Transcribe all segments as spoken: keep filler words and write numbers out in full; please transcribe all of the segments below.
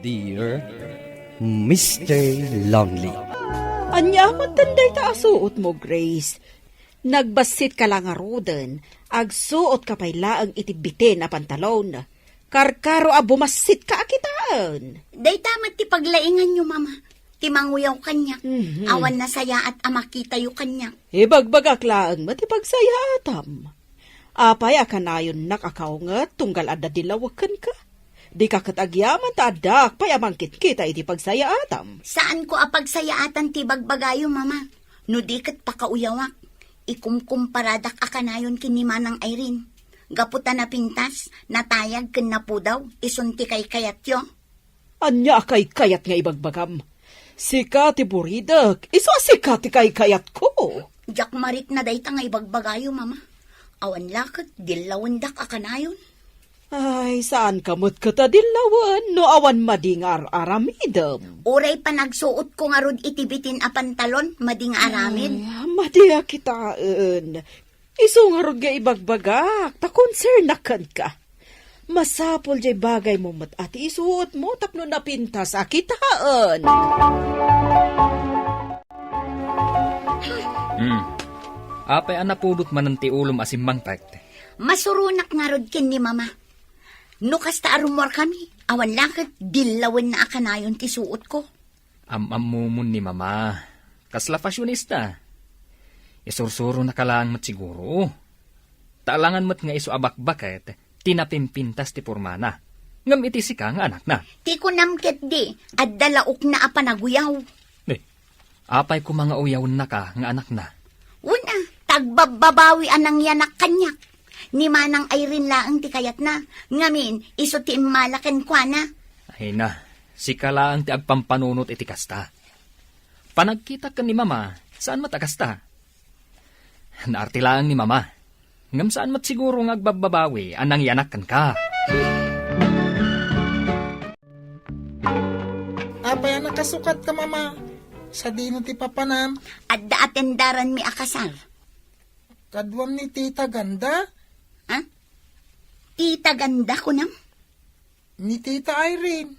Dear Mister Lonely. Ania met dayta a suotmo, Grace? Nagbassit ka la ngaruden, agsuot ka pay laeng iti bitin a pantalon. Karkaro a bumassit ka a kitaen. Dayta met ti paglainganyo, Mama. Ti manguyaw kaniak. Mhm. Awan nasayaat a makitayo kaniak. Ibagbagak laeng met ti pagsayaatam. Apay a kanayonnak a kaunget tunggal adda dillawek kenka? Dika ket agyaman ta addaak pay a mangkitkita iti pagsayaatam. Saanko a pagsayaatan ti bagbagayo, Mama. No di ket pakauyawak, ikumkumparadak a kanayon ken ni Manang Irene. Gapu ta napintas, natayag ken napudaw, isun ti kaykayatyo. Ania a kaykayat nga ibagbagam? Sika ti buridek, isu a sika ti kaykayatko. Diak marikna dayta nga ibagbagayo, Mama. Awan la ket dillawendak a kanayon. Ay, saanka met ket a dillawen no awan madi nga ar-aramidem. Uray panagsuotko ngarud iti bitin a pantalon, madi nga aramid. Ay, madi a kitaen. Isu ngarud nga ibagbagak, ta konsernak kenka. Masapul jay bagaymo met a ti isuotmo tapno napintas a kitaen. Hmm. Apay a napudot manen ti ulom a simmangpet? Masuronak ngarud ken ni Mama. No kasta a rummuarkami, awan la ket dillawenna a kanayon ti suotko. Am-ammomon ni Mama. Kasla fashionista. Isursuronaka laeng met siguro. Ta alangan met nga isu a bakbaket ti napimpintas ti pormana. Ngem iti sika nga anakna. Ti kunam ketdi, adda la ukna a panaguyaw. Eh, apay koma nga uyawennaka nga anakna? Wen a, ta agbabbabawi a nangyanak kaniak. Ni Manang Irene laeng ti kayatna, ngamin, isu ti immala kenkuana. Ay na, sika laeng ti agpampanunot iti kasta. Panagkitak ken ni Mama, saan met a kasta. Naarti laeng ni Mama. Ngem saan met siguro nga agbabbabawi a nangyanak kenka. Apay a nakasukatka, Mama? Sadino ti papanam? Adda atendaranmi a kasar. Kaduam ni Tita Ganda? Ha? Tita Ganda, kunam? Ni Tita Irene.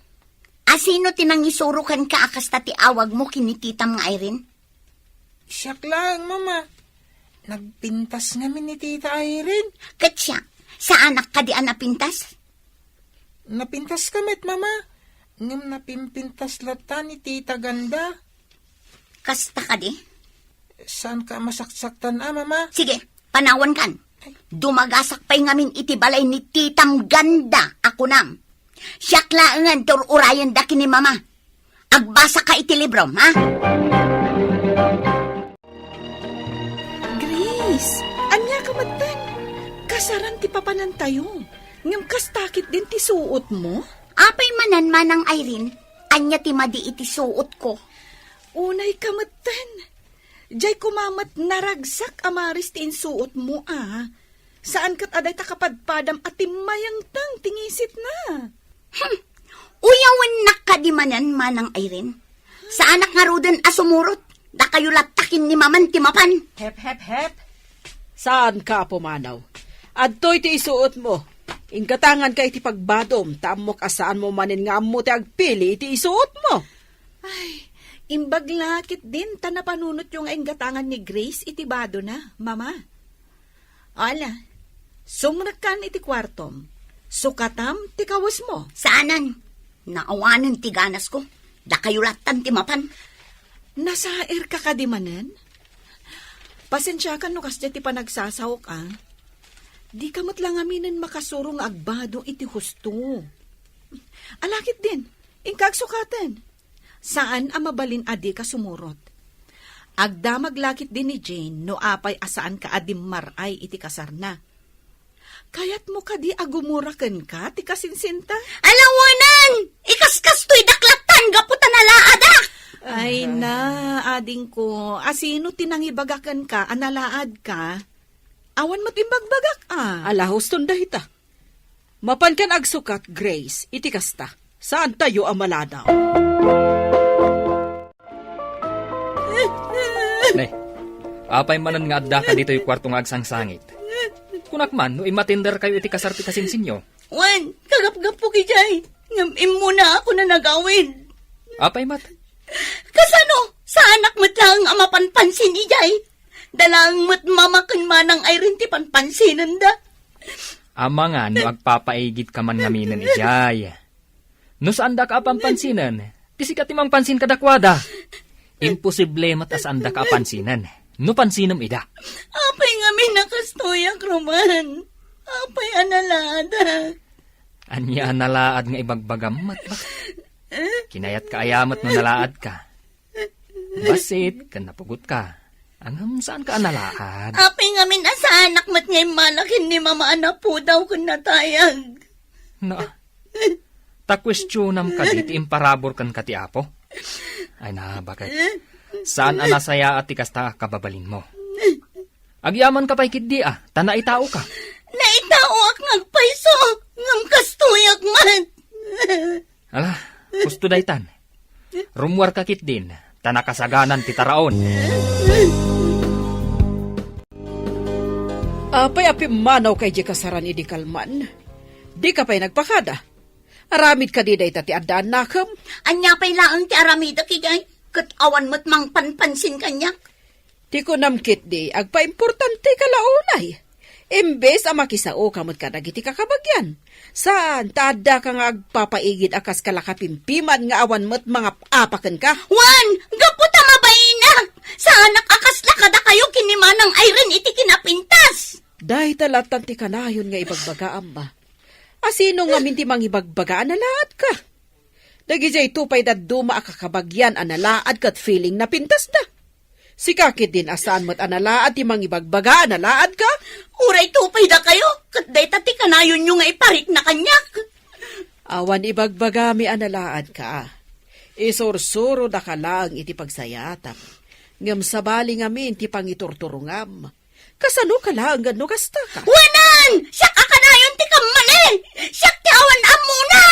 A, sino ti nangisuro kenka a kasta ti awagmo ken ni titam nga Irene? Siak laeng, Mama. Nagpintas ngamin ni Tita Irene. Ket siak, saanak kadi a napintas? Napintaska met, Mama. Ngem napimpintas latta ni Tita Ganda. Kasta kadi? Saanka a masaksaktan a, Mama? Sige, panawankan. Dumagasak pay ngamin iti balay ni Titam Ganda a kunam. Siak laengen ti ur-urayenda ken ni Mama. Agbasaka iti librom, ha? Grace, ania ka metten? Kasaran ti papanantayo. Ngem kasta ketdin ti suotmo? Apay manen, Manang Irene? Ania ti madi iti suotko? Unay ka metten. Jay koma met naragsak a maris ti insuotmo a. Saan ket a dayta kapadpadam a timmayengteng ti ngisitna. Hmm. Uyawennak kadi manen, Manang Irene? Saanak ngaruden a sumurot. Dakayo latta ken ni Maman ti mapan. Hep, hep, hep. Saanka a pumanaw. Adtoy ti isuotmo. Inggatanganka iti pagbadom, ta ammok a saanmo manen nga ammo ti agpili iti isuotmo. Ay, imbag la ketdin ta napanunotyo nga inggatangan ni Grace iti badona, Mama. Ala, sumrekkan iti kuartom. Sukatam ti kawesmo. Saanen. Naawanen ti ganasko. Dakayo lattan ti mapan. Nasairka kadi manen? Pasensiakan no kasdiay ti panagsasaok, a. Dika met la ngaminen makasuro nga agbado iti husto. Ala ketdin, inka agsukaten. Saan a mabalin a dika sumurot. Agdamag la ketdi ni Jane no apay a saanka a dimmar-ay iti kasarna. Kayatmo kadi a gumura kenka ti kasinsinta? Ala wen! Ikaskastoy daklattan gapu ta nalaadak! Ay na, adingko, a sino ti nangibaga kenka a nalaadka? Awan met imbagbagak a. Ala, huston dayta. Mapankan agsukat, Grace, iti kasta. Saantayo a maladaw. Ne, apay manen nga addaka ditoy kuarto nga agsangsangit? Kunak man no immatenderkayo iti kasar ti kasinsinyo. Wen, kagapgapok idiay. Ngem immuna ako nanagawid. Apay met? Kasano? Saanak met laeng a mapanpansin idiay. Dalaeng met mama ken manang Irene ti panpansinenda. Amangan no agpapaigidka man ngaminen idiay. No saandaka a panpansinen, ti sika ti mangpansin kadakuada. Imposible met a saandaka a pansinen. No pansinem ida. Apay ngamin a kastoyak, Roman? Apay a nalaadak? Ania a nalaad nga ibagbagam met ba? Kinayatka aya met no nalaadka? Bassit ken napugotka. Ngem saanka a nalaad. Apay ngamin a saanak met nga immala ken ni mama a napudaw ken natayag. Na, ta kuestionam kadi ti imparabur kenka ti Apo? Ay na, baket. Saan a nasayaat ti kasta a kababalinmo. Agyamanka pay ketdi a, ta naitaoka. Naitaoak nga agpayso, ngem kastoyak met. Ala, husto daytan. Rummuarka ketdin, ta nakasaganan ti taraon. Apay a pimmanawka idiay kasaran idi kalman? Dika pay nagpakada. Aramid kadi dayta ti addaannakem? Ania pay laeng ti aramidek idiay? Ket awan met mangpanpansin kaniak. Ti kunam ketdi, agpaimportanteka la unay. Imbes a makisaoka met kadagiti kakabagian. Saan, ta addaka nga agpapaigid a kas kalakapimpiman nga awan met mangap-apa kenka. Wen, gapu ta mabainak! Saanak a kasla kadakayo ken ni Manang Irene iti kinapintas! Dayta lattan ti kanayon nga ibagbagaam, ma. A sino ngamin ti mangibagbaga a nalaadka? Dagijayto pay dadduma a kakabagian a nalaad ket feeling na pintasda. Sika ketdin a saan met a nalaad ti mangibagbaga a nalaadka? Uray to pay dakayo, ket dayta ti kanayonyo nga iparikna kaniak. Awan ibagbagami a nalaadka. Isursurodaka laeng iti pagsayaatam. Ngem sabali ngamin ti pangiturturongam. Kasanoka laeng no kastaka? Wanan! Siak a kanayon ti kammali! Siak ti awan ammona!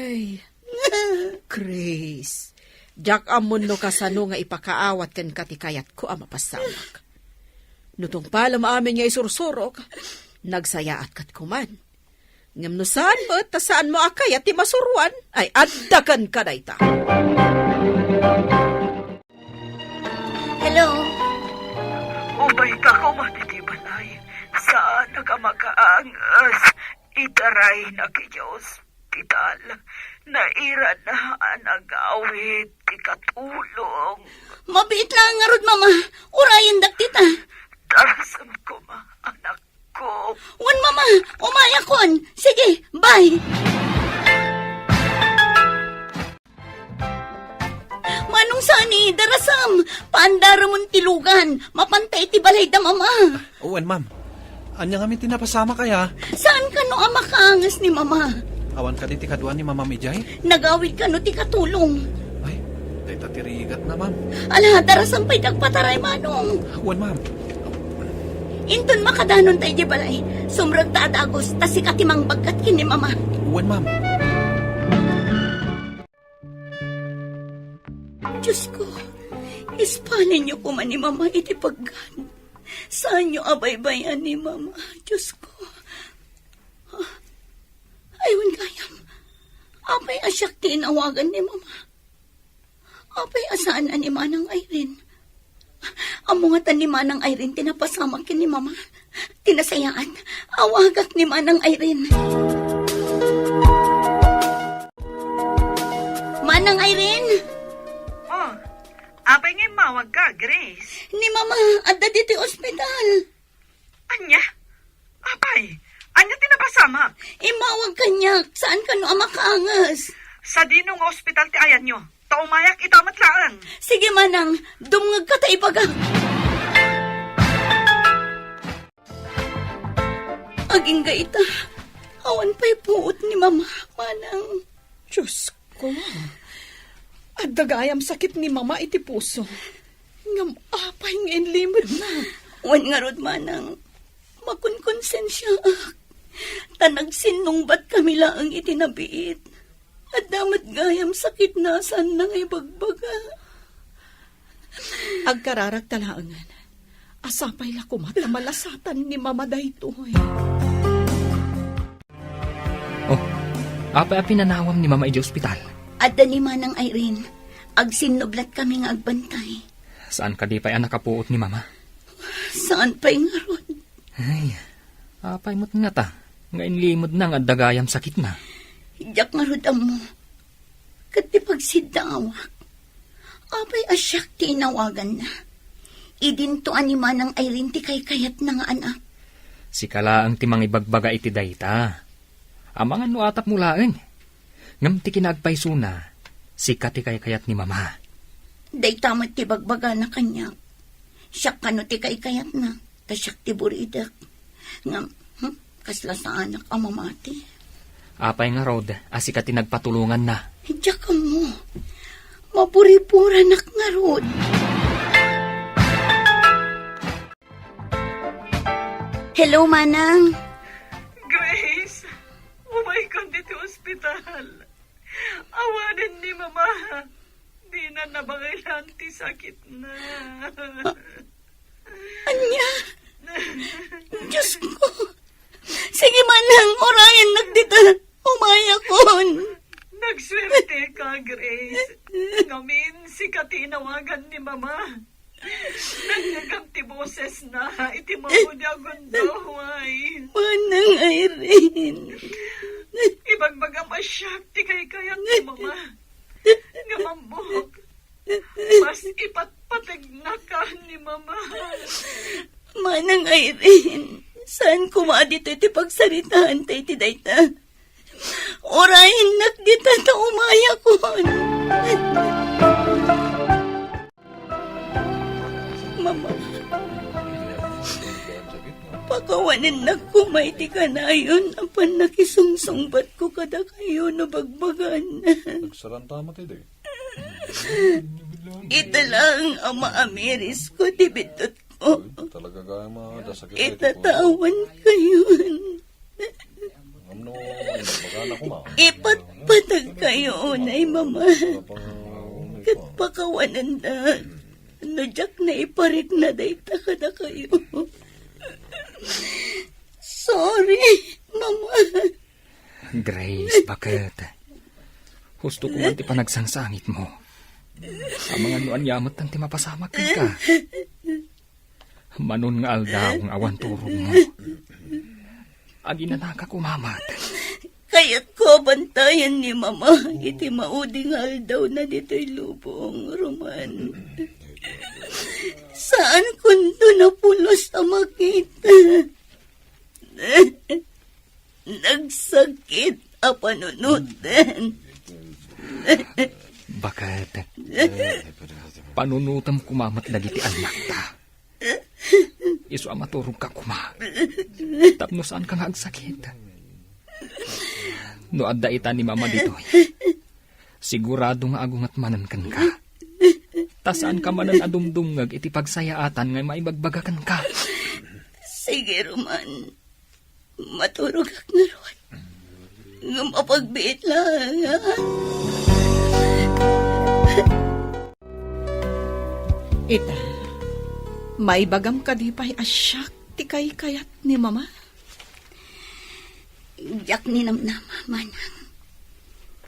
Ay, Grace, diak ammon no kasano nga ipakaawat kenka ti kayatko a mapasamak. No tungpalem amin nga isursurok, nagsayaat ket kuman. Ngem no saan met ta saanmo a kayat ti masuroan, ay adda kenka dayta. Hello? Umayka koma ditoy balay. Saanak a makaanges. Itaraynak idiay ospital. Nairana a nagawid ti katulong. Mabiit laeng ngarud, Mama. Urayendak dita. Darasem koma, anak. Ko. Wen, Mama, umayakon. Sige, bye. Manong Sani, darasam, paandaramon ti lugan. Mapanta iti balayda, Mama. Wen, ma'am. Ania ngamin ti napasamak aya? Saan kano a makaanges ni Mama? Awan kadi ti kaduan ni Mama Mijay? Nagawid kano ti katulong? Ay, dayta ti rigatna, ma'am. Ala, darasam pay dagpataray, Manong. Wen, ma'am. Inton makadanon ta idiay balay, sumrekta a dagus, ta sika ti mangbaggat ken ni Mama. Wen, ma'am. Diyos ko, ispalinyo koma ni Mama iti paggan. Saanyo a baybay-an ni Mama, Diyos ko. Ah, ay, wen gayam. Apay a siak ti inawagan ni Mama? Apay a saan a ni Manang Irene? Ammo ngata ni Manang Irene ti napasamak ken ni Mama. Ti nasayaat, awagak ni Manang Irene. Manang Irene? Oh, apay nga immawagka, Grace? Ni Mama, adda ditoy ospital. Ania? Apay, ania ti napasamak? Immawag kaniak, saan kano a makaanges? Sadino nga ospital ti ayanyo? Ta umayak ita met laeng. Sige, Manang, dumngegka ta ibagak. Agingga ita, awan pay puot ni Mama, Manang. Diyos ko, adda gayam sakit ni Mama iti puso. Ngem apay nga inlimedna? Wen ngarud, Manang, makonkonsensiaak. Ta nagsinnungbatkami laeng iti nabiit. Adda met gayam sakitna a saanna nga ibagbaga. Agkararak ta laengen. Sapay la koma ta malasatan ni Mama daytoy. Oh, Apay a pinanawam ni Mama idiay ospital? Adda ni Manang Irene. Agsinnublat kami nga agbantay. Saan kadi pay a nakapuot ni Mama? Saan pay ngarud? Ay, apay met ngata nga inlimedna nga adda gayam sakitna? Diak ngarud ammo. Ket ti pagsiddaawak, apay a siak ti inawaganna? Idinto a ni Manang Irene ti kaykayatna nga anak. Sika laeng ti mangibagbaga iti dayta. Amangan no atapmo laeng. Ngem ti kinaagpaysona, sika ti kaykayat ni Mama. Dayta met ti bagbagana kaniak. Siak kano ti kaykayatna, ta siak ti buridek. Ngem, hmm, kasla saanak a mamati. Apay ngarud a sika ti nagpatulonganna? Diak ammo. Maburiburanak ngarud. Hello, Manang. Grace, umaykan ditoy ospital. Awanen ni Mama. Dina nabangilan ti sakitna. Ania? Diyos ko. Sige, Manang, urayennak dita. Umayakon. Nagsuerte ka, Grace. Ngamin, sika ti inawagan ni Mama. Nangngegam ti bosesna iti maudi a gundaway. Manang Irene. Ibagbagam a siak ti kaykayat ni Mama. Ngem ammok, mas ipatpategnaka ni Mama. Manang Irene, saan koma a ditoy ti pagsaritaanta iti dayta? Urayennak dita ta umayakon. Mama, pakawanennak koma iti kanayon a pannakisungsungbatko kadakayo no bagbagan. Nagsaranta met idi. Ita laeng a maamirisko ti biddutko. Talaga gayam a dasakit. Itatawankayon. Ngem no, imbagana koma. Ipatpatagkayo unay, Mama. Ket pakawanenda no diak naiparikna dayta kadakayo. Sorry, Mama. Grace, baket. Husto ko man ti panagsangsangitmo. Amangan no ania met ti mapasamak kenka. Manon nga aldaw nga awan turogmo. Aginanaka koma met. Kayatko a bantayan ni Mama iti maudi nga aldawna ditoy lubong, Roman. Saan kunto napulos a makita. Nagsakit a panunoten. Baket, panunotem koma met dagiti annakta. Isu a maturogka koma. Tapno saanka nga agsakit. No adda ita ni Mama ditoy, sigurado nga agunget manen kenka. Ta saanka manen a dumdumngeg iti pagsayaatan nga maibagbaga kenka. Sige, Roman. Maturogak ngarud. Ngem apagbiit laeng, ha? Ita, maibagam kadi pay a siak ti kaykayat ni Mama? Diak ninamnama, Manang,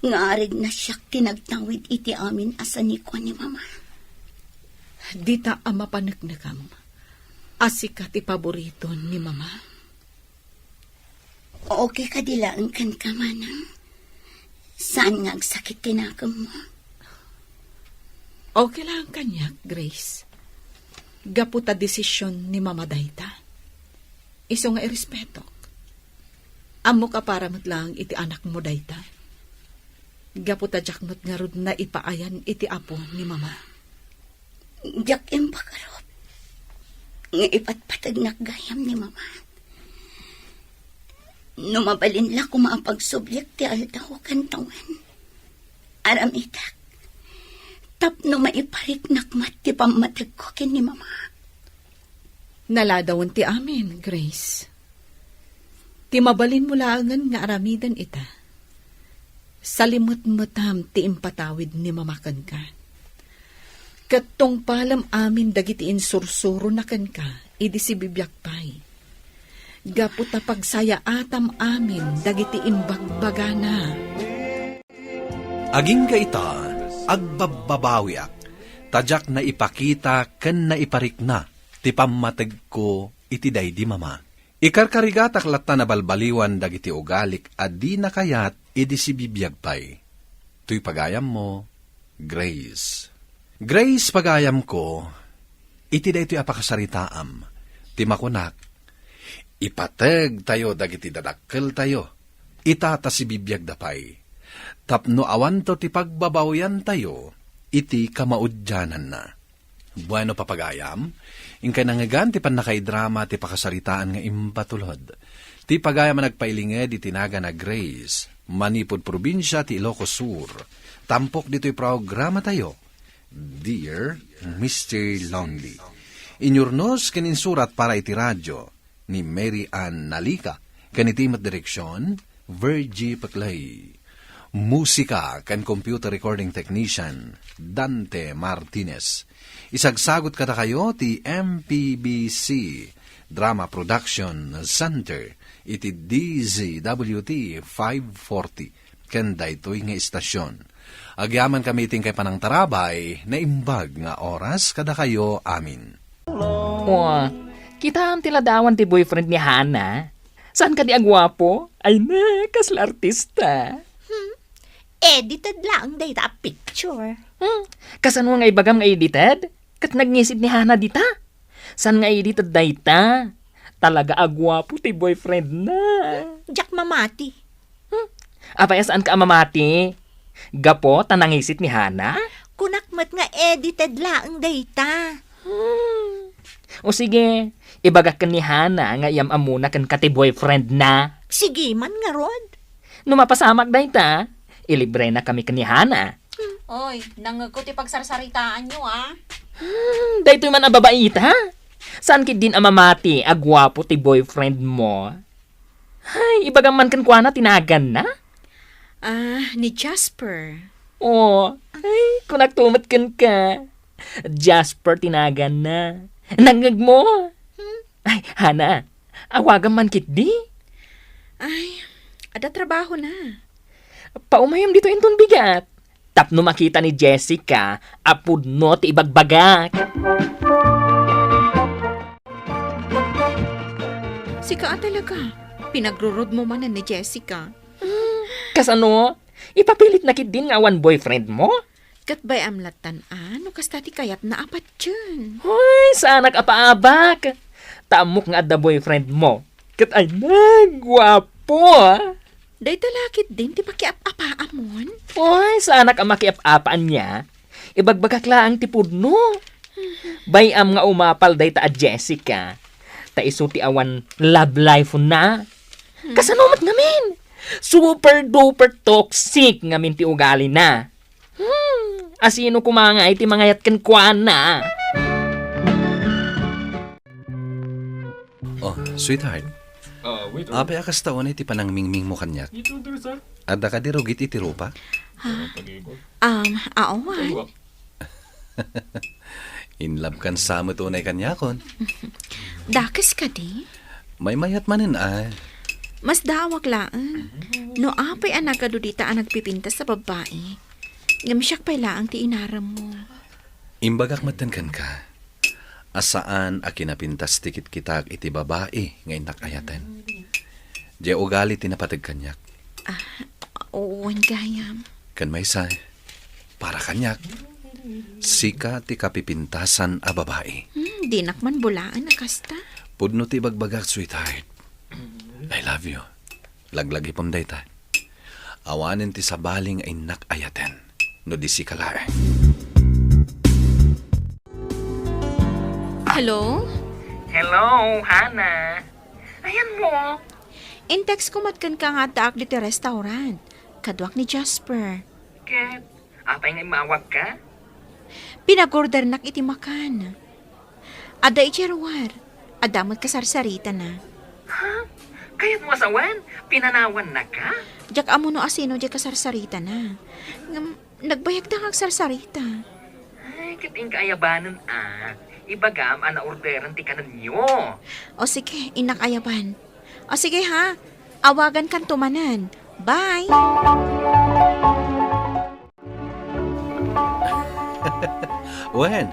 nga arigna siak ti nagtawid iti amin a sanikua ni Mama. Dita a mapaneknekam a sika ti paborito ni Mama. Okay kadi laeng kenka, Manang? Saan nga agsakit ti nakemmo? Okay laeng kaniak, Grace. Gapu ta desisyon ni Mama dayta. Isu nga irespetok. Ammok a para met laeng iti anakmo dayta. Gapu ta diak met ngarud naipaayan iti Apo ni Mama. Diak impakarup nga ipatpategnak gayam ni Mama. No mabalin la koma a pagsubliak ti aldaw ken tawen, aramidek tapno maipariknak met ti pammategko ken ni Mama. Naladawen ti amin, Grace. Ti mabalinmo laengen nga aramiden ita, salimetmetam ti impatawid ni Mama kenka. Ket tungpalem amin dagiti insursurona kenka idi sibibiag pay. Gapu ta pagsayaatam amin dagiti imbagbagana. Agingga ita, agbabbabawiak, ta diak naipakita ken naiparikna ti pammategko iti daydi Mama. Ikarkarigatak latta a balbaliwan dagiti ugalik a dina kayat idi sibibiag pay. Toy pagayammo, Grace. Grace, pagayamko, iti daytoy a pakasaritaam, ti makunak, ipategtayo dagiti dadakkeltayo, ita ta sibibiagda pay, tapno awanto ti pagbabawiantayo iti kamaudiananna. Bueno, papagayam, inkay nangngegan ti pannakaidrama ti pakasaritaan nga imbatulod. Ti pagayam a nagpailinged iti nagan a Grace, manipud probinsia ti Ilocos Sur, tampok ditoy programatayo, Dear Mister Lonely. Inyurnos ken insurat para iti radio ni Mary Ann Nalica, ken iti met direksion, Virgie Peclay. Musika ken computer recording technician, Dante Martinez. Isagsagot kadakayo ti M P B C Drama Production Center iti D Z W T five forty. Ken daytoy nga istasyon. Agyamankami iti inkay panangtarabay, naimbag nga oras kadakayo amin. O, kitaem ti ladawan ti boyfriend ni Hana. Saan kadi a guapo? Ay na, kasla artista. Hmm. Edited laeng dayta a picture. Hmm. Kasano nga ibagam nga edited? Ket nagngisit ni Hana dita. Saan nga edited dayta? Talaga a guapo ti boyfriend na. Diak mamati. Hmm. Apay a saan ka a mamati? Gapu ta nangisit ni Hana? Kunak met nga edited laeng dayta. Hmm. O sige, ibagak ken ni Hana nga iyam-ammona kenka ti boyfriend na. Sige man ngarud. No mapasamak dayta, ilibrenakami ken ni Hana. Oy, nangngegko ti pagsarsaritaanyo, a. Hmm, daytoy man a babaita? Saan ketdin a mamati a guapo ti boyfriend mo? Ay, ibagam man kenkuana ti naganna? Ah, ni Jasper. Oh, ay, kunakto met kenka. Jasper ti naganna. Nangngegmo? Hmm? Ay, Hana, awagam man ketdi. Ay, adda trabahona. Paumayam ditoy inton bigat. Tapno makita ni Jessica a pudno ti ibagbagak. Sika a talaga, pinagrurudmo manen ni Jessica. Hmm, kasano? Ipapilitna ketdin nga awan boyfriend mo? Ket bay-am lattan a no kasta ti kayatna a patien. Hoy, saanak a paabak! Ta ammok nga adda boyfriend mo. Ket ay na, guapo, a! Dayta la ketdin ti pakiap-apaamon? Hoy, saanak a makiap-apa ania. Ibagbagak laeng ti pudno. Bay-am nga umapal dayta a Jessica. Ta isu ti awan love life na. Hmm. Kasano met ngamin? Super duper toxic ngamin ti ugalina. Hmm, asino koma ngay ti mangayat kenkuana? Oh, sweetheart. Ah, wait, oh. Apay a kasta unay ti panangmingmingmo kaniak? Ito, sir. Adda kadi rugit iti rupa? Ha? Um, awan. Ay, wa- In love kan sa met unay kaniakon. Dakes kadi? Maymayat manen ay. Masdaawak laeng. No apay a nagadu dita a nagpipintas a babbai, ngem siak pay laeng ti inarammo. Imbagak metten kenka a saan a kinapintas ti kitkitak iti babai nga innak ayaten. Diay ugali ti napateg kaniak. Ah, wen gayam. Ken maysa, para kaniak, sika ti kapipintasan a babai. Hmm, dinak man bulaen a kasta. Pudno ti ibagbagak, sweetheart. I love you. Laglagipem dayta. Awanen ti sabali nga innak ayaten no di sika laeng. Hello? Hello, Hana. Ayanmo? In-text ko met kenka nga addaak ditoy restaurant. Kaduak ni Jasper. Ket, apay nga immawagka? Pinagordernak iti makan. Adda idiay ruar. Adda met kasarsaritana. Ha? Kayatmo a sawen? Pinanawannaka? Diak ammo no asino diay kasarsaritana. Ngem, nagbayagda nga agsarsarita. Ay, ket inka ayabanen, a. Ibagam a naorderan ti kanenyo. O sige, innak ayaban. O sige ha, awagankanto manen. Bye! Wen,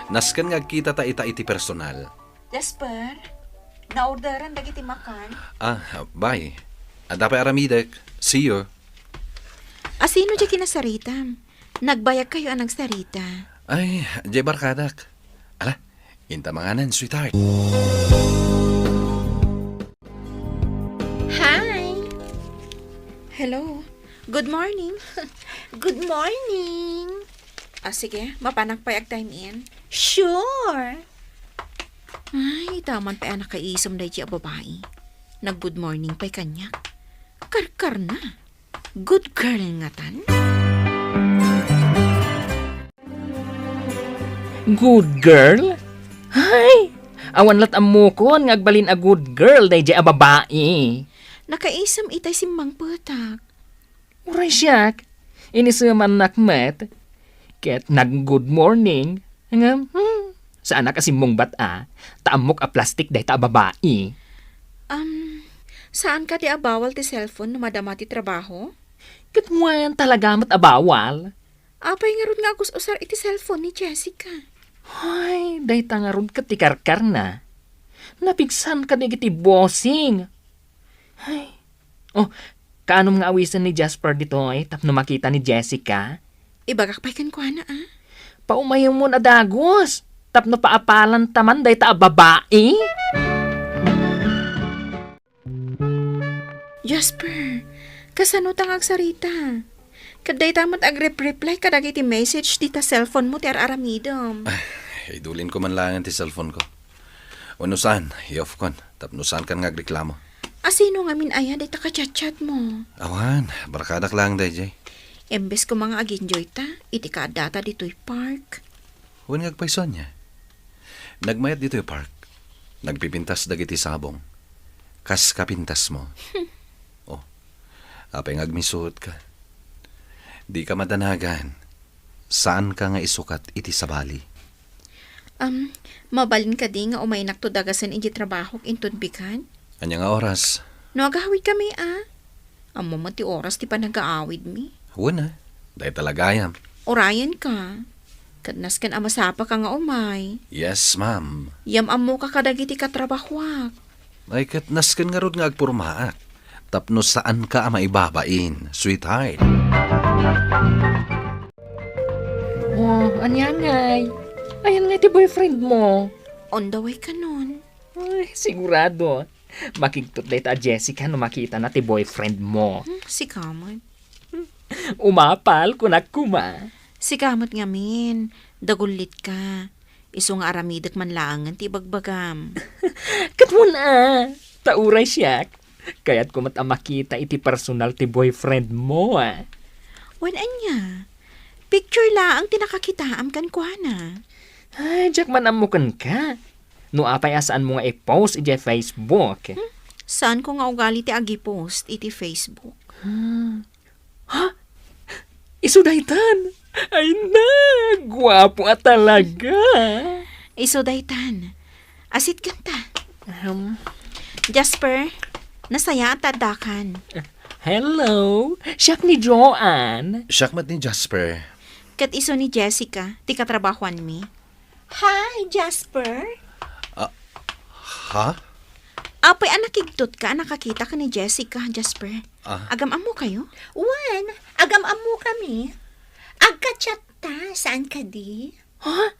nasken nga agkitata ita iti personal. Jasper, naorderan dagiti makan. Ah, bye. Adda pay aramidek. See you. Asino diay kinasaritam? Nagbayagkayo a nagsarita. Ay, diay barkadak. Ala, inta manganen, sweetheart. Hi! Hello. Good morning. Good morning. Ah, sige, mapanak pay ag-time in. Sure. Ay, ita man pay a nakaisem daydi a babai. Nag-good morning pay kaniak. Karkarna. Good girl ngatan. Good girl? Hay! Awan lat' ammokon nga agbalin a good girl daydi a babai. Nakaisem itay simmangpetak. Uray siak, inisemannak met. Ket nag-good morning. Ngem, hmm, saanak a simmungbat a, ta ammok a plastik dayta a babai. Um, saan kadi a bawal ti cellphone no madama ti trabaho? Ket wen, talaga met a bawal. Apay ngarud nga agus-usar iti cellphone ni Jessica? Ay, dayta ngarud ket ti karkarna. Napigsan kadagiti bossing. Ay. Oh, kaanom nga awisen ni Jasper ditoy tapno makita ni Jessica? Ibagak pay kenkuana, a? Paumayemon a dagus tapno paapalanta man dayta a babai. Jasper, kasano ta nga agsarita? Ket dayta met agrep-reply kadagiti message dita cellphone mo ti ar-aramidem. Ay, idulinko man laengen ti cellphone ko. Wenno saan, i-off kon, tapno saankan nga agreklamo. Asino ngamin aya dayta ka-chat-chat mo? Awan, barkadak laeng daydiay. Imbes koma nga ag-enjoy ta, iti kaaddata ditoy park. Wen nga agpayso ania? Nagmayat ditoy park. Nagpipintas dagiti sabong. Kas kapintas mo. Oh, apay nga agmisuot ka? Di ka madanagan. Saan ka nga isukat iti sabali. Am, mabalin kadi nga umaynakto dagasen iti trabahok inton bigat? Ania nga oras? No agawid kami, a? Ammo met ti oras ti panagaawidmi. Wen a, dayta la gayam. Urayen ka. Ket nasken a masapa ka nga umay. Yes, ma'am. Yam-ammoka kadagiti katrabahoak. Ay, ket nasken ngarud nga agpurmaak. Tapno saan ka a maibabain, sweetheart. Oh, ania ngay? Ayan nga ti boyfriend mo. On the way kanon. Ay, sigurado. Makigtot dayta a Jessica no makitana ti boyfriend mo. Hmm, sika met. Umapal, kunak koma. Sika met ngamin, dagullit ka. Isu nga aramidek man laengen ti ibagbagam. Ket wen a, ta uray siak, kayatko met a makita iti personal ti boyfriend mo, a. Wen ania? Picture laeng ti nakakitaam kenkuana. Ay, diak man ammo kenka. No apay a saanmo nga i-post idiay Facebook? Hmm? Saanko nga ugali ti agi-post iti Facebook. Hmm. Ha? Isu daytan? Ay na, guapo a talaga. Isu daytan. Asitgenta. Ahem. Jasper, nasayaat ta addakan. Hello, siak ni Joanne. Siak met ni Jasper. Ket isu ni Jessica, ti katrabahoanmi. Hi, Jasper. Ah, ha? Apay a nakigtot ka a nakakita ken ni Jessica, Jasper? Ah. Agam-ammo kayo? Wen, agam-ammo kami. Agka-chat ta, saan kadi? Ha?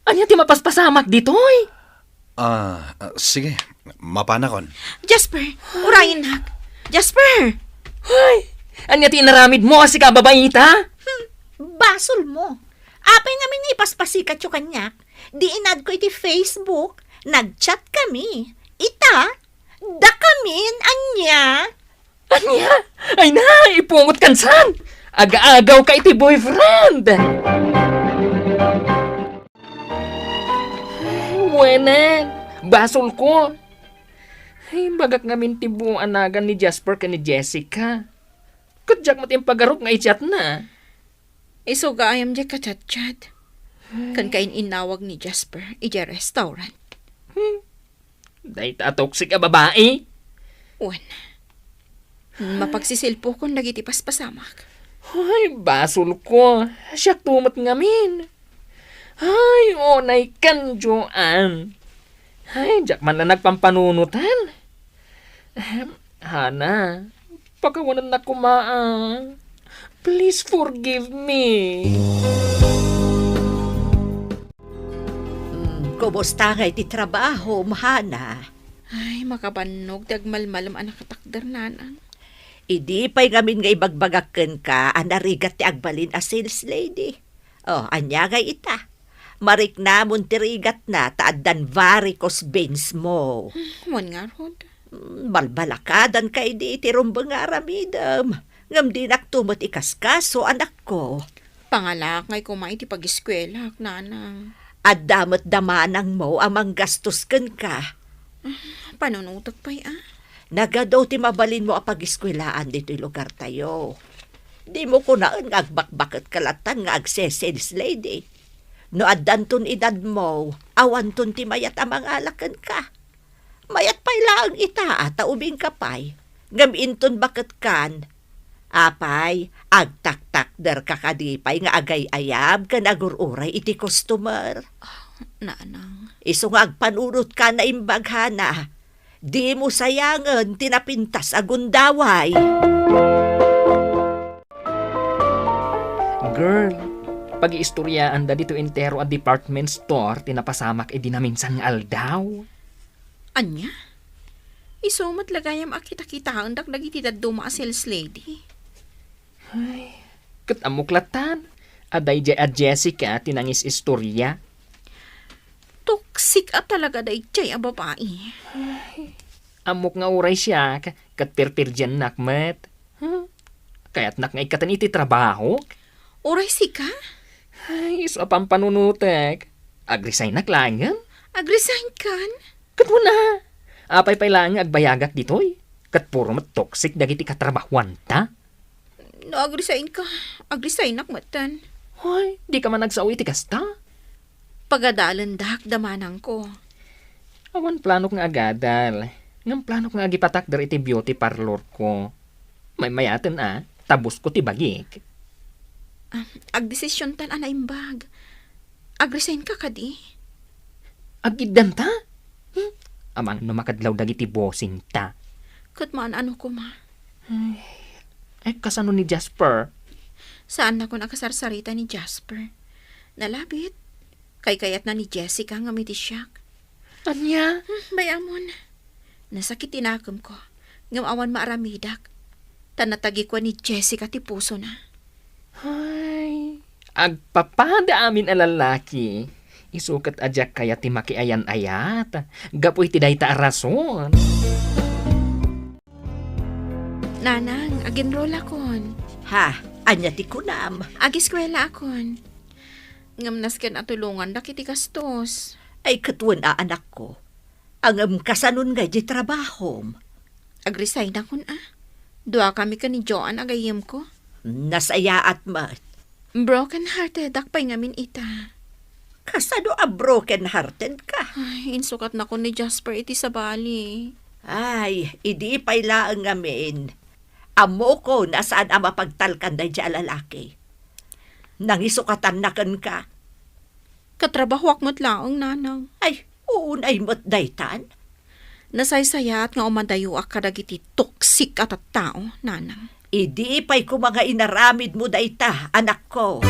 Ania ti mapaspasamak ditoy? Ah, ah, sige, mapanakon. Jasper, urayennak. Jasper! Ay, ania ti inaramid mo a sika a babaita? Hmm, basol mo. Apay ngamin nga ipaspasikatyo kaniak? Di inadko iti Facebook, nag-chat kami. Ita, dakamin, ania? Ania? Ay na, ipungot kansan! Aga-agaw ka iti boyfriend! Wenen, basol ko. Ay, bagak ngamin ti buong anagan ni Jasper ken ni Jessica. Ket diak met impagarup nga i-chat na. Isu gayam diay ka-chat-chat. Ken kain-innawag ni Jasper idiay restaurant. Hmm. Dayta a toxic a babai. Wen, mapagsisilpokon dagiti paspasamak. Ay, basolko. Siakto met ngamin. Ay, unaykan, Joan. Ay, diak man la nagpampanunotan. Ahem, Hana, pakawanennak koma, a. Please forgive me. Mm, kumusta ngay ti trabahom, Hana? Ay, makabannog ti agmalmalem a nakatakder, nanang. Idi pay ngamin nga ibagbagak kenka a narigat ti agbalin a sales lady. Oh, ania ngay ita? Mariknamon ti rigatna ta addan varicose veins mo. Hmm, wen ngarud. Mm, balbalakadan kaydi iti rumbeng nga aramidem. Ngem dinakto met ikaskaso, anakko. Pangalaak ngay koma iti pagiskuelak, nanang. Adda met da manangmo a manggastos kenka. Ah, panunotek pay, a. Nagadu ti mabalinmo a pagiskuelaan ditoy lugartayo. Dimo kunaen nga agbakbaketka lattan nga agse-sales lady. No addanton edadmo, awanton ti mayat a mangala kenka. Mayat pay laeng ita a ta ubingka pay, ngem inton baketkan, apay, agtaktakderka kadi pay nga agay-ayab ken agur-uray iti customer? Ah, nanang. Isu nga agpanunotka, naimbag, Hana. Dimo sayangen ti napintas a gundaway. Girl, pagiistoryaanda ditoy entero a department store ti napasamak idi naminsan nga aldaw. Ania? Isu met la gayam a kitakitaendak dagiti dadduma a sales lady. Ay, ket ammok lattan a daydiay a Jessica ti nangis-istorya. Toxic a talaga daydiay a babai. Ay, ammok nga uray siak, ket pirpirdiannak met. Hmm? Kayatnak nga ikkaten iti trabahok? Uray sika? Ay, isu a pampanunotek. Agresignak laengen? Agresign kan? Ket wen a, apay pay laeng nga agbayagak ditoy? Ket puro met toxic dagiti katrabahuanta. No agresign ka, agresignak metten. Hoy, dika man agsao iti kasta? Pagadalendak da manangko. Awan planok nga agadal, ngem planok nga agipatakder iti beauty parlor ko. Maymayaten a, ta boss ko ti bagik. Ah, agdesisiontan a naimbag. Agresign ka kadi? Agiddanta? Hmm? Amangan no makadlaw dagiti bossingta. Ket maan-ano koma? Ay, eh, kasano ni Jasper? Saannakon a kasarsarita ni Jasper. Nalabit. Kaykayatna ni Jessica ngem iti siak. Ania? Hmm, bay-amon. Nasakit ti nakemko, ngem awan maaramidak. Ta natagikua ni Jessica ti pusona. Ay, agpapada amin a lalaki. Isu ket a diak kayat ti makiayan-ayat gapu iti dayta a rason. Nanang, ag-enrollakon. Ha? Ania ti kunam? Agiskuelaakon. Ngem nasken a tulongandak iti gastos. Ay, ket wen a, anakko. Ngem kasanon ngay ti trabahom? Agresign-akon a. Duakami ken ni Joan a gayyemko. Nasayaat met. Broken-heartedak pay ngamin ita. Kasano a broken-hearted ka? Ay, insukatnakon ni Jasper iti sabali. Ay, idi pay laeng ngamin. Ammokon a saan a mapagtalkan daydiay a lalaki. Nangisukatan na kenka. Katrabahoak met laeng, nanang. Ay, unay met daytan. Nasaysayaat nga umadayoak kadagiti toxic a tattao, nanang. Idi pay koma nga inaramidmo dayta, anakko.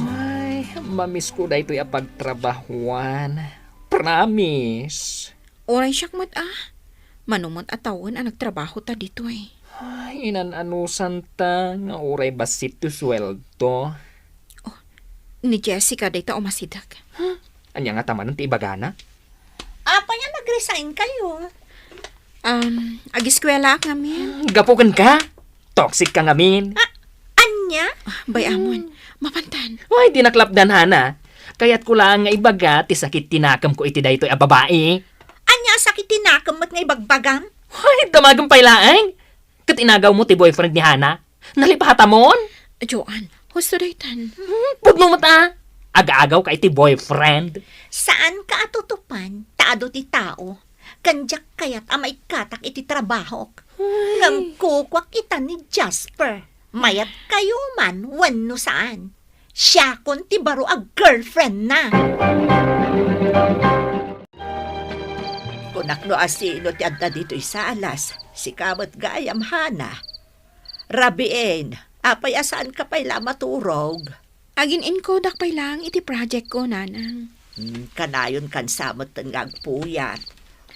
Ay, mamisko daytoy a pagtrabahuan. Promise. Uray siak met a. Mano met a tawen a nagtrabahota ditoy. Ay, inan-anusanta nga uray bassit ti sueldo. Oh, ni Jessica dayta umasideg. Huh? Ania ngata manen ti ibagana? Apay a nag-resign kayo? Um, agiskuelaak ngamin. Gapu kenka? Toxic ka ngamin. Ah, ania? Ah, bay-amon. Hmm. Mapantan. Ay, dinak lapdan, Hana. Kayatko laeng nga ibaga ti sakit ti nakemko iti daytoy a babai. Ania a sakit ti nakem met nga ibagbagam? Ay, damagem pay laeng. Ket inagawmo ti boyfriend ni Hana. Nalipatamon? Joan, husto daytan. Hmm, pudno met a. Aga-agawka iti boyfriend. Saanka a tutupan, ta adu ti tao. ken diak kayat a maikkatak iti trabahok. Ay. Ngem kukuak ita ni Jasper. Mayat kayo man wenno saan, siakon ti baro a girlfriend na. Kunak no asino ti adda ditoy salas, sika met gayam, Hana. Rabiin, apay a saanka pay la maturog? Agin-inkodak pay laeng iti project ko, Nanang. Hmm, kanayon kan sa metten nga agpuyat.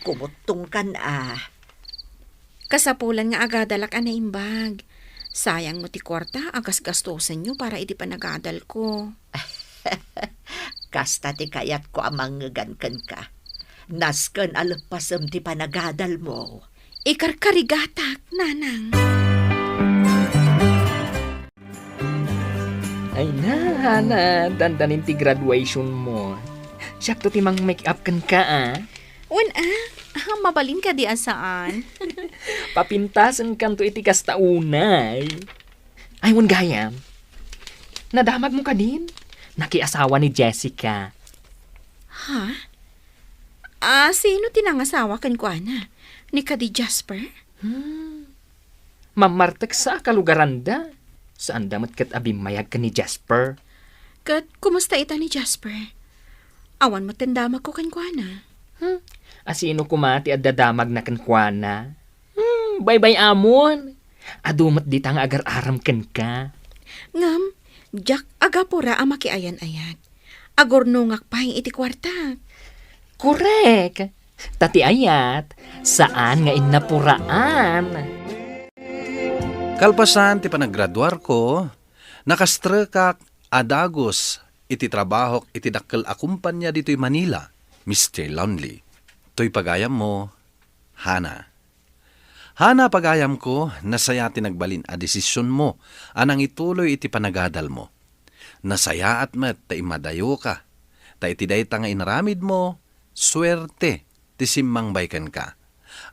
Kumuttongkan a. Kasapulan nga agadalak a naimbag. Sayang mo ti kuarta a gasgastosenyo para iti panagadal ko. Kasta ti kayatko a mangngegan kenka. Nasken a leppasem ti panagadal mo. Ikarkarigatak, Nanang. Ay na, Hana, dandanin ti graduation mo. Siakto ti mang-make up kenka, a? Wen, a? Ah, mabalin kadi a saan? Papintasenkanto iti kasta unay. Ay, wen gayam. Nadamagmo kadin? Nakiasawa ni Jessica. Ha? Ah, sino ti nangasawa kenkuana? Ni kadi Jasper? Hmm. Mammarteksa a kalugaranda. Saanda met ket a bimmayag ken ni Jasper. Ket kumusta ita ni Jasper? Awan met ti damagko kenkuana. Hmm. Asino koma ti adda damagna kenkuana? Hmm, baybay-amon. Adu met dita nga agar-arem kenka. Ngem, diak agapura a makiayan-ayat. Agurnongak pay iti kuartak. Korek. Ta ti ayat, saan nga innapuraan. Kalpasan ti panagraduarko, nakastrekak a dagus iti trabahok iti dakkel a kumpania ditoy Manila, Mister Lonely. Toy pagayammo, Hana. Hana, pagayamko, nasaya ti nagbalin a desisionmo a nangituloy iti panagadalmo. Nasayaat met ta immadayoka, ta iti dayta nga inaramidmo, suerte ti simmangbay kenka.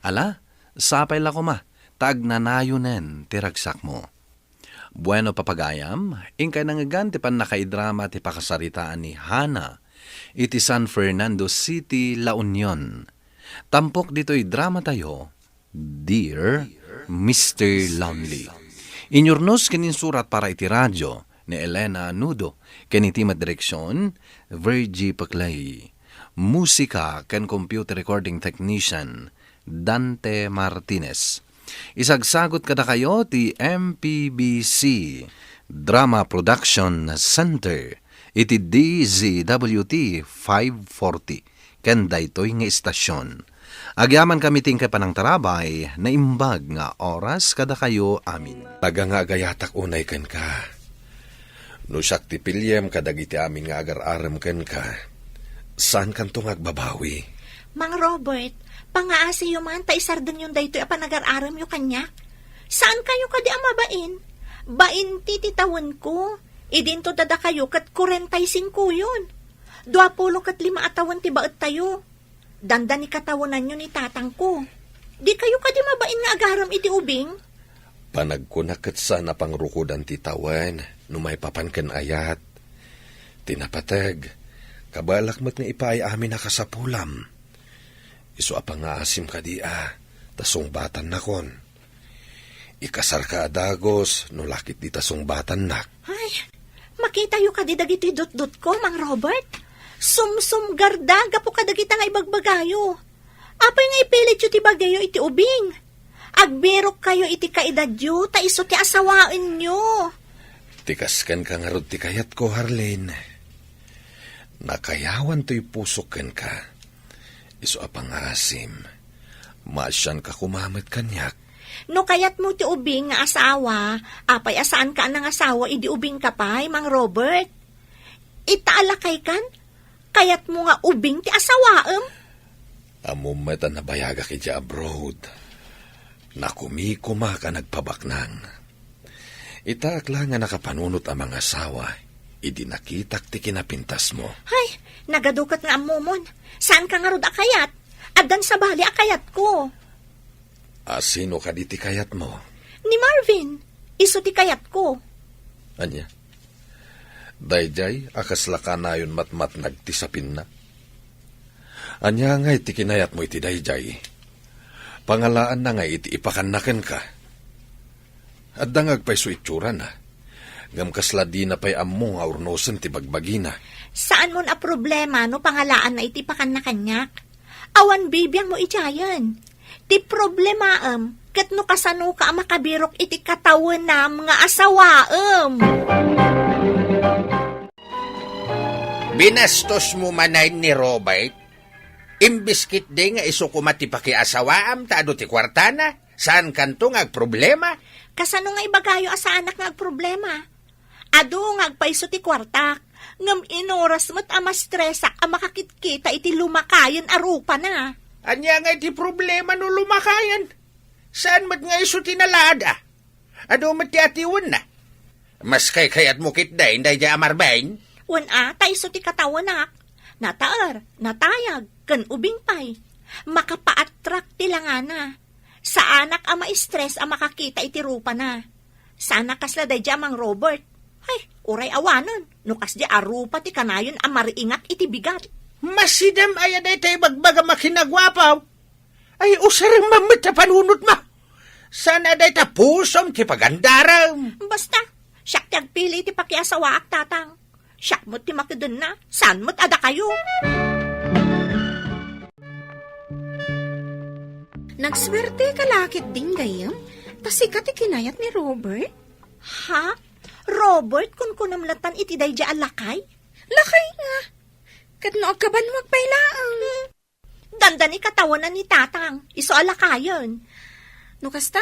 Ala, sapay la koma, ta agnanayonen ti ragsakmo. Bueno, papagayam, inkay nangngegan ti pannakaidrama ti pakasaritaan ni Hana iti San Fernando City, La Union. Tampok ditoy dramatayo, Dear Mister Lonely. Inyurnos ken insurat para iti radio ni Elena Nudo, ken iti met direksion, Virgie Paclay. Musika ken computer recording technician, Dante Martinez. Isagsagut kadakayo ti M P B C Drama Production Center iti D Z W T five forty ken daytoy nga istasion. Agyamankami ti inkay panangtarabay, naimbag nga oras kadakayo amin. Talaga nga agayatak unay kenka. No siak ti piliem kadagiti amin nga agar-arem kenka, saankanto nga agbabawi. Mang Robert, pangaasiyo man ta isardengyon daytoy a panagar-aremyo kaniak. Saankayo kadi a mabain? Bainti ti tawenko. Idinto dadakayo ket kuarenta y singkoyon. Duapulo ket lima a tawen ti baettayo. Dandani katawenanyo ni tatangko. Dikayo kadi mabain nga agarem iti ubing? Panagkunak ket saan a pangrukodan ti tawen no maipapan ken ayat. Ti napateg, kabaelak met nga ipaay amin a kasapulam. Isu a pangaasim kadi a, ta sungbatannakon. Ikasarka a dagus no la ket dita sungbatannak. Ay, makitayo kadi dagiti dutdotko, Mang Robert? Sumsumgarda gapu kadagita nga ibagbagayo. Apay nga ipilityo ti bagiyo iti ubing? Agbirokkayo iti kaedadyo, ta isu ti asawaenyo. Ti kas kenka ngarud ti kayatko, Harlene. Nakayawan toy pusok kenka. Isu a pangaasim, maasianka koma met kaniak. No kayatmo ti ubing nga asawa, apay a saanka a nangasawa idi ubingka pay, Mang Robert? Ita a lakaykan, kayatmo nga ubing ti asawaem? Ammom met a nabayagak idiay abroad. Nakumikumak a nagpabaknang. Itaak la nga nakapanunot a mangasawa idi nakitak ti kinapintasmo. Ay, nagadu ket nga ammomon. Saanka ngarud a kayat? Addan sabali a kayatko. A sino kadi ti kayatmo? Ni Marvin. Isu ti kayatko. Ania? Daydiay a kasla kanayon matmatnag ti sapinna? Ania ngay ti kinayatmo iti daydiay? Pangalaanna nga iti ipakanna kenka. Adda nga agpayso itsura na. Ngem kasla dina pay ammo nga urnosen ti bagbagina. Saan mon a problema no pangalaanna iti ipakanna kaniak? Awan bibiang mo idiayen. Ti problemaem, ket no kasanoka a makabirok iti katawenam nga asawaem. Binastos mo manen ni Robert? Imbes ketdi nga isu koma ti pakiasawaam ta adu ti kuartana, saankanto nga agproblema? Kasano nga ibagayo a saanak nga agproblema? Adu nga agpayso ti kuartak, ngem inuras met a mastresak a makakitkita iti lumakayen a rupana. Ania nga iti problema no lumakayen? Saan met nga isu ti nalaada? Adu met ti atiwenna. Mas kaykayatmo ketdin daydiay a Marvin? Wen a, ta isu ti katawenak. Nataer, natayag, ken ubing pay. Makapaattract ti langana. Saanak a ma-stress a makakita iti rupana. Saanak kasla daydiay a Mang Robert. Hay, uray awanen, no kasdiay a rupa ti kanayon a mariingak iti bigat. Masidem aya dayta ibagbagam a kinaguapaw. Ay, usarem man met ta panunotmo. Saan a dayta pusom ti pagandarem. Basta, siak ti agpili iti pakiasawaak, Tatang. Siak met ti makedenna, saan met a dakayo. Nagsuerteka la ketdin gayyem, ta sika ti kinayat ni Robert? Ha? Robert, kunkunam latan iti daydiay a lakay? Lakay nga. Ket no agkabanwag pay laeng. Hmm. Dandani katawenan ni Tatang, isu a lakayen. No kasta,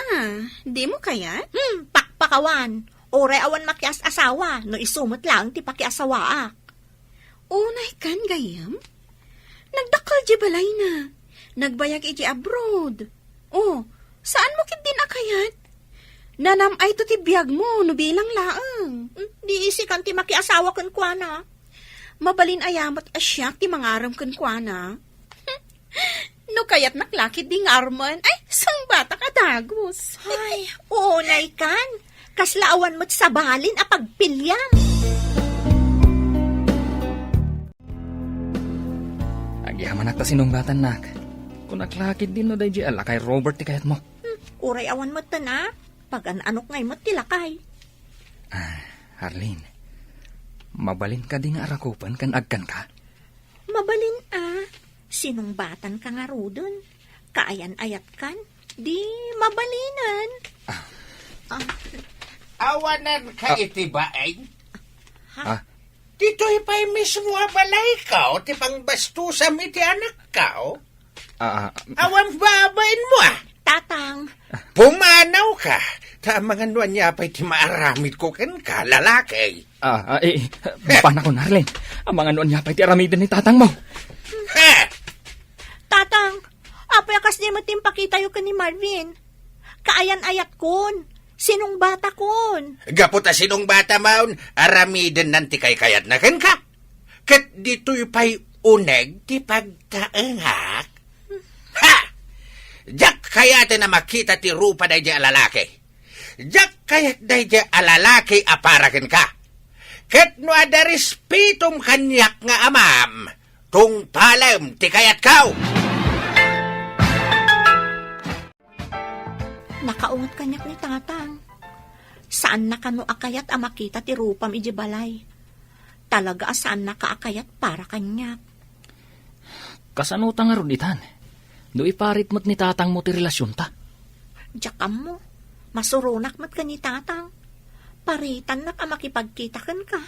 dimo kayat? Hmm, pakpakawan. Uray awan makias-asawa, no isu met laeng ti pakiasawaak. Unay kan gayyem? Nagdakkel di balayna. Nagbayag iti abroad. Oh, saan mo ketdin a kayat? Nanam-ayto ti biagmo no bilang laeng. Hmm, di isikan ti makiasawa kenkuana. Mabalin aya met a siak ti mangarem kenkuana? No kayatnak la ketdi ngarem, ay, sungbatak a dagus. Ay, unay kan. Kasla awan met sabalin a pagpiliam. Agyamanak ta sinungbatannak. Kunak la ketdin no daydiay a lakay Robert ti kayatmo. Hmm, uray awan met ten a. Pagan-anok ngay met ti lakay. Ah, Arlene, mabalin kadi nga arakupen ken agkanka? Mabalin a, sinungbatanka ngaruden. Kaayan-ayatkan, di mabalinen. Ah. Ah. Awananka Ah. iti baeng? Ha? Ah. Ditoy pay mismo a balayko ti pangbastusam iti anakko. Ah, ah. Awan babainmo, ah. Tatang. Pumanawka, ta amangan no ania pay ti maaramidko kenka, lalaki. Ah, ah, eh, eh, mapanakon, Arlene. Amangan no ania pay ti aramiden ni tatangmo. Ha? Tatang, apay a kasdi met ti impakitayo ken ni Marvin? Kaayan-ayatkon, sinungbatakon. Gapu ta sinungbatamon, aramidennan ti kaykayatna kenka. Ket ditoy pay uneg ti pagtaengak. Ha! Diak kayaten a makita ti rupa daydiay a lalaki. Diak kayat daydiay a lalaki a para kenka. Ket no adda respitom kaniak nga amam, tungpalem ti kayatko. Nakaunget kaniak ni Tatang. Saanna kano a kayat a makita ti rupam idiay balay. Talaga a saannaka a kayat para kaniak. Kasano ta ngarud itan? No iparit met ni tatangmo ti relasionta? Diak ammo. Masuronak met ken ni Tatang. Paritannak a makipagkita kenka.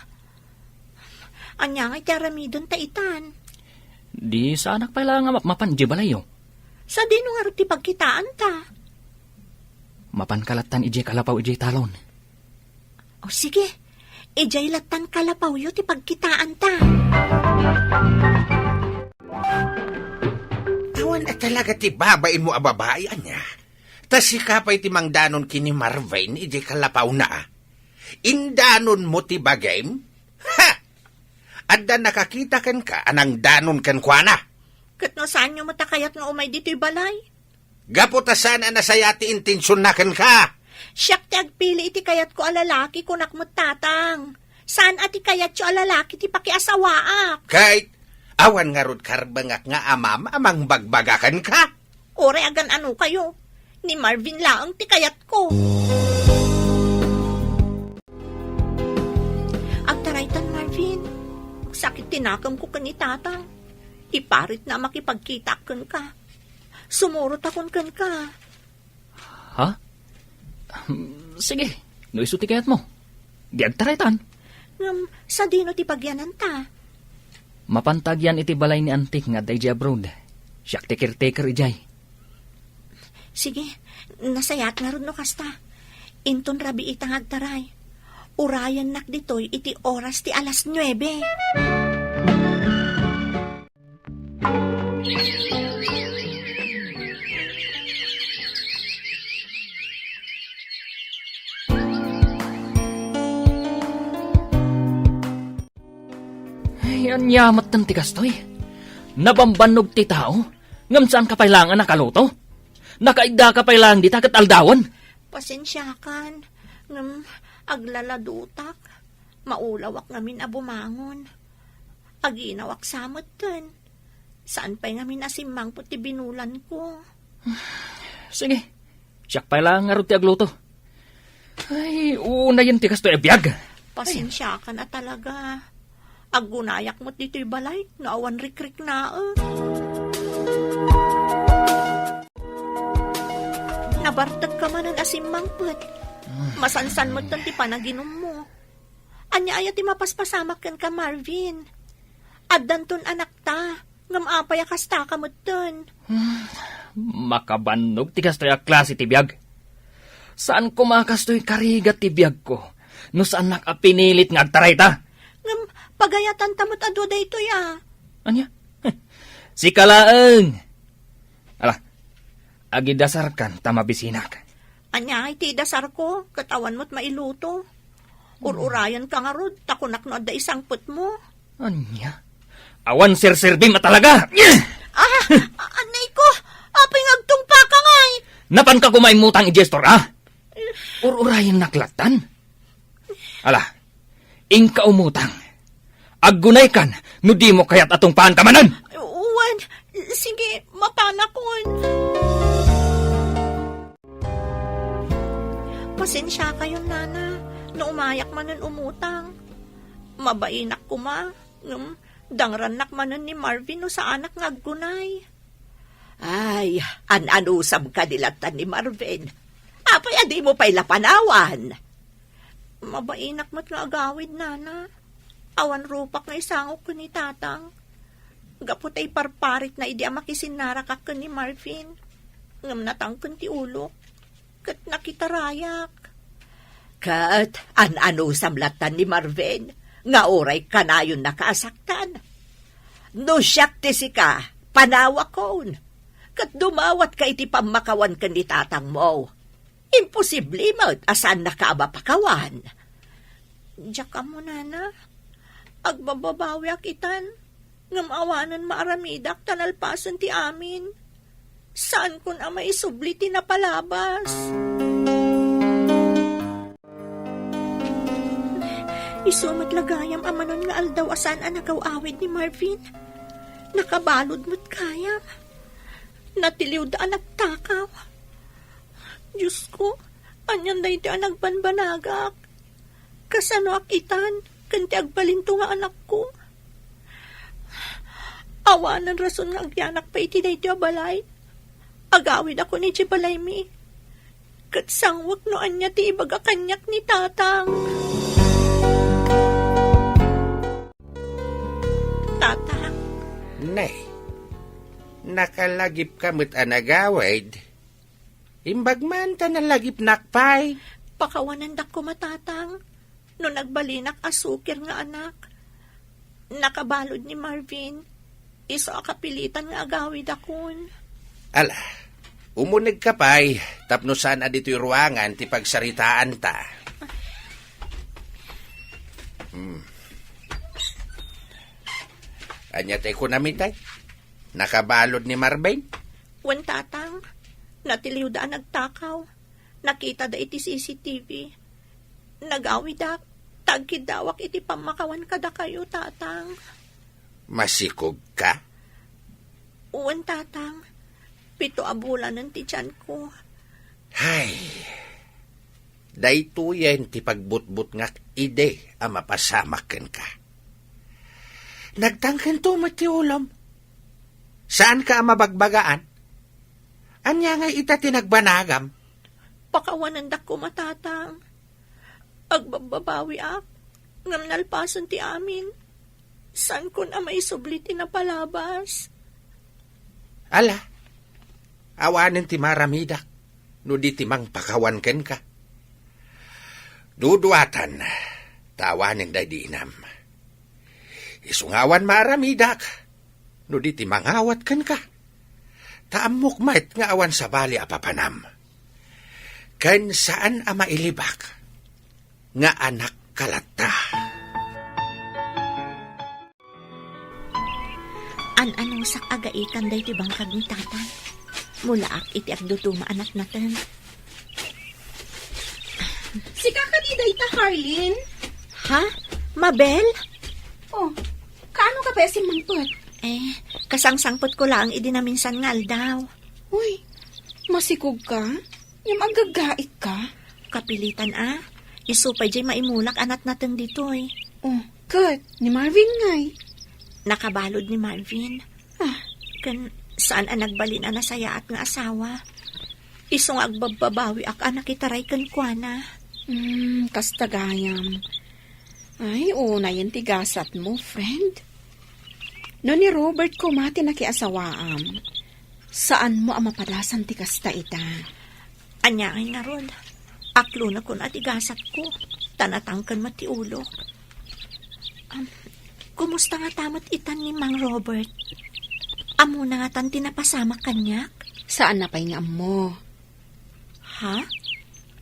Ania ngay ti aramiden ta itan? Di saanak pay laeng a mapmapan idiay balayyo. Sadino ngarud ti pagkitaanta? Mapanka lattan idiay kalapaw idiay talon. O sige, idiay lattan kalapawyo ti pagkitaanta. Awan a talaga ti babainmo a babai, ania? Ta sika pay ti mangdanon ken ni Marvin idiay kalapawna. Indanonmo ti bagim? Ha! Adda nakakita kenka a nangdanon kenkuana. Ket no saanyo met a kayat nga umay ditoy balay? Gapu ta saan a nasayaat ti intensionna kenka. Siak ti agpili iti kayatko a lalaki, kunak met, Tatang. Saan a ti kayatyo a lalaki ti pakiasawaak. Ket awan ngarud karbengak nga amam a mangbagbaga kenka? Uray agan-ano kayo, ni Marvin laeng ti kayatko. Agtaraytan, Marvin. Sakit ti nakemko ken ni Tatang. Iparitna a makipagkitaak kenka. Sumurotakon kenka. Ha? Hmm, sige, no isu ti kayatmo. Di agtaraytan. Ngem, sadino ti pagyananta? Mapanta agyan iti balay ni Antik nga adda idiay abroad. Siak ti caretaker idiay. Sige, nasayaat ngarud no kasta. Inton rabiita nga agtaray. Urayennak ditoy iti oras ti alas nuebe. Ay, ania metten ti kastoy? Nabambannog ti tao, ngem saanka pay laeng a nakaluto? Nakaiddaka pay laeng dita ket aldawen? Pasensiakan, ngem aglaladutak. Maulawak ngamin a bumangon. Aginawak sa metten. Saan pay ngamin a simmangpet ti binulanko. Sige, siak pay laeng ngarud ti agluto. Ay, unayen ti kastoy a biag. Pasensiakan a talaga. Aggunayak met ditoy balay no awan rikriknaek. Nabartekka manen a simmangpet. Masansan metten ti panaginummo. Ania aya ti mapaspasamak kenka, Marvin? Addanton anakta, ngem apay a kastaka metten? Hmm, makabannog ti kastoy a klase ti biag. Saan koma a kastoy karigat ti biagko no saannak a pinilit nga agtarayta. Ngem pagayatanta met a dua daytoy a. Ania? Sika laeng. Ala, agidasarkan ta mabisinak. Ania iti idasarko, ket awan met mailuto. Ur-urayenka ngarud, ta kunak no adda isangpetmo. Ania? Awan serserbim a talaga! Ah, a-, anay ko, apay nga agtungpaka ngay? Napanka koma immutang idiay store, ah? Ur-urayennak lattan? Ala, inka umutang. Aggunaykan no dimo kayat a tungpaanka manen. Wen, sige, mapanakon. Pasensiakayon, Nana, no umayak manen umutang. Mabainak koma, ngem dangrannak manen ni Marvin no saanak nga aggunay. Ay, an-anusam kadi lattan ni Marvin. Apay a dimo pay la panawan? Mabainak met nga agawid, Nana. Awan rupak nga isangok ken ni Tatang. Gapu ta iparparitna idi a makisinnarakak ken ni Marvin. Ngem natangken ti ulok. Ket nakitarayak. Ket an-anusam lattan ni Marvin nga uray kanayonnaka a saktan. No siak ti sika, panawakon. Ket dumawatka iti pammakawan ken ni tatangmo. Imposible met a saannaka a mapakawan. Diak ammo, Nana. Agbababawiak itan, ngem awanen maaramidak ta nalpasen ti amin. Saankon a maisubli ti napalabas. Isu met la gayam a manon nga aldaw a saan a nagaw-awid ni Marvin. Nakabalud met gayam. Natiliwda a nagtakaw. Diosko, anian daytoy a nagbanbanagak? Kasanoak itan ken ti agbalinto nga anakko? Awanen rason nga agyanak pay iti daytoy a balay. Agawidakon idiay balaymi. Ket sangwek no ania ti ibaga kaniak ni Tatang. Tatang. Nay, nakalagipka met a nagawid. Imbag man ta nalagipnak pay. Pakawanendak koma, Tatang, no nagbalinak a sukir nga anak. Nakabalud ni Marvin. Isu a kapilitan nga agawidakon. Ala, umunegka pay tapno saan a ditoy ruangan ti pagsaritaanta. Hmm. Ania ti kunam itay? Nakabalud ni Marvin? Wen, Tatang. Natiliwda a nagtakaw. Nakitada iti C C T V. Nagawidak, ta agkiddawak iti pammakawan kadakayo, Tatang. Masikogka? Wen, Tatang. Pito a bulanen ti tianko. Hay, daytoyen ti pagbutbutngak idi a mapasamak kenka. Nagtangkento met ti ulom. Saanka a mabagbagaan? Ania ngay ita ti nagbanagam? Pakawanendak koma, Tatang. Agbabbabawiak, ngem nalpasen ti amin. Saankon a maisubli ti napalabas. Ala, awanen ti maramidak no di ti mangpakawan kenka. Duduatan, ta awanen daydi inam. Isu nga awan maramidak no di ti mangawat kenka. Ta ammok met nga awan sabali a papanam. Ken saan a mailibak nga anakka latta. An-anusak a gaikan daytoy bangkag ni Tatang. Mulaak iti agduduma a natnateng. Sika kadi dayta, Harlin? Ha? Mabel? Oh, kaano ka pay a simmangpet? Eh, kasangsangpetko laeng idi naminsan nga aldaw. Uy, masikog ka? Ngem aggaggaik ka? Kapilitan a. Isu pay jay maimulak a natnateng ditoy. Oh, ket ni Marvin ngay? Nakabalud ni Marvin. Ah. Ken saan a nagbalin a nasayaat nga asawa. Isu nga agbabbabawiak a nakitaray kenkuana. Hmm, kasta gayam. Ay, unayen ti gasatmo, friend. No ni Robert koma ti nakiasawaam, saanmo a mapadasan ti kasta ita. Ania ngay ngarud? Aklonekon a ti gasatko, ta natangken met ti ulok. Am, kumusta ngata met itan ni Mang Robert? Ammona ngatan ti napasamak kaniak? Saanna pay nga ammo. Ha?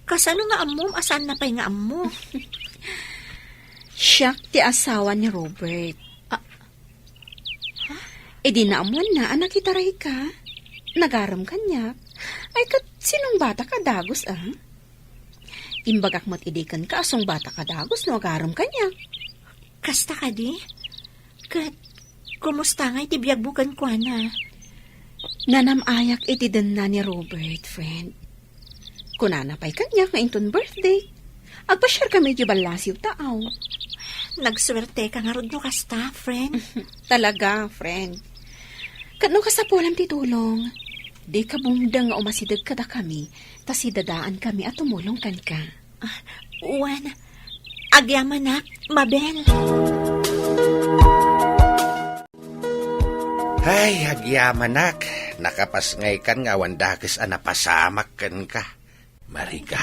Kasano nga ammom a saanna pay nga ammo? Siak ti asawa ni Robert. Ah. Ha? Idi naammoanna a nakitarayka, nagarem kaniak. Ay, ket sinungbatak a dagus, a? Imbagak met idi kenka a sungbatak a dagus no agarem kaniak. Kasta kadi? Ket kumusta ngay ti biagmo kenkuana? Nanam-ayak iti denna ni Robert, friend. Kunana pay kaniak nga inton birthday, agpasiarkami iti ballasiw ta, aw. Nagsuerteka ngarud no kasta, friend. Talaga, friend. Ket no kasapulam ti tulong, dika bumdeng nga umasideg kadakami, ta sidadaankami a tumulong kenka. Ah, wen, agyamanak, Mabel. Ay, agyamanak, nakapasngaykan nga awan dakes a napasamak kenka. Marigat.